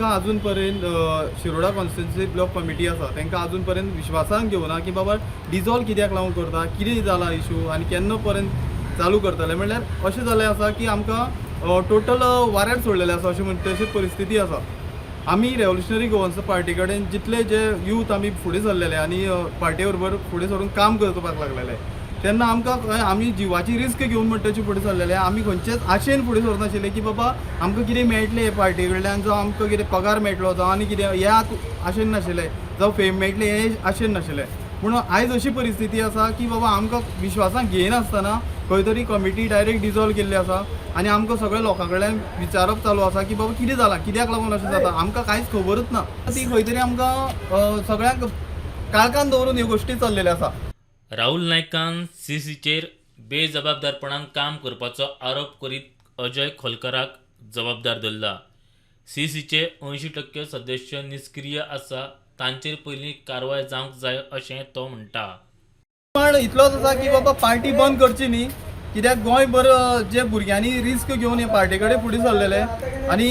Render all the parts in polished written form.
आमकां अजून पर्यंत शिरोडा कॉन्स्टिट्युन्सी ब्लॉक कमिटी आसा, तांकां अजून पर्यंत विश्वासान घेवना की बाबा डिजॉल्व कित्याक लागून करता, कितें जाला इशू आनी केन्ना पर्यंत चालू करतले. म्हणल्यार अशें जालें आसा की आमकां टोटल वाऱ्यार सोडलेलें आसा अशें म्हणटा तशी परिस्थिती आसा. आमी रेव्होल्युशनरी गोवन्स पार्टी कडेन जितले जे यूथ आमी फुडें सरलेले आनी पार्टी बरोबर फुडें सरून काम करपाक लागलेले, तेन्ना आमकां खंय आमी जिवाची रिस्क घेवन म्हणटा फुडें सरलेले. आमी खंयचेच आशेन फुडें सरनाशिल्ले की बाबा आमकां कितें मेळटलें हे पार्टी कडल्यान, जावं आमकां कितें पगार मेळटलो, जावं आनी कितें ह्या आशेन नाशिल्ले, जावं फेम मेळटलें हे आशेन नाशिल्ले. पूण आयज अशी परिस्थिती आसा की बाबा आमकां विश्वासान घेयनासतना खंय तरी कमिटी डायरेक्ट डिजॉल्व केल्ली आसा आनी आमकां सगळ्या लोकां कडल्यान विचारप चालू आसा की बाबा कितें जालां, कित्याक लागून अशें जाता, आमकां कांयच खबरूच ना. ती खंय तरी आमकां सगळ्यांक काळखान दवरून ह्यो गोश्टी चल्लेल्यो आसा. राहुल नायकान सीसीचेर बेजबाबदारपणान काम करपाचो आरोप करीत अजय खोलकाराक जबाबदार धरला. सीसीचे 80% सदस्य निश्क्रीय आसा, तांचेर पयलीं कारवाय जावंक जाय अशें तो म्हणटा. पण इतलोच आसा की बाबा पार्टी बंद करची न्ही, कित्याक गोंयभर जे भुरग्यांनी रिस्क घेवन हे पार्टी कडेन फुडें सरलेले आनी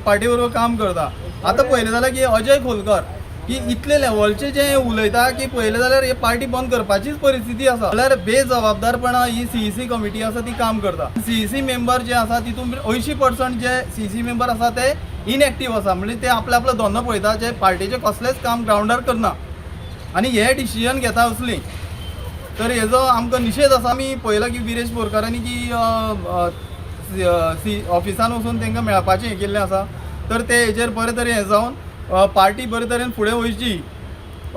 पार्टी बरोबर काम करता. आतां पळयलें जाल्यार की अजय खोलकर की इतले लेवलचे जे उलयता की पळयलें जाल्यार हे पार्टी बंद करपाचीच परिस्थिती आसा. जाल्यार बेजबाबदारपणा ही सीईसी कमिटी आसा ती काम करता. सीईसी मेंबर जे आसा तितून 80% जे सीईसी मेंबर आसा ते इनएक्टीव आसा, म्हणजे ते आपले आपलो धंदो पळयता, जे पार्टीचें कसलेंच काम ग्रावंडार करना आनी हे डिसिजन घेता असली. तर हेजो आमकां निशेध आसा. आमी पळयलां की विरेश बोरकारांनी की सी ऑफिसान वचून तांकां मेळपाचें हें केल्लें आसा. तर ते हेजेर बरे तरेन हें जावन पार्टी बरे तरेन फुडें वयची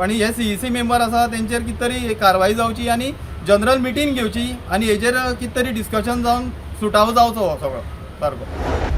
आनी हे सीईसी मेंबर आसा तेंचेर कितें तरी कारवाय जावची आनी जनरल मिटींग घेवची आनी हेजेर कितें तरी डिस्कशन जावन सुटावो जावचो हो सगळो सारको.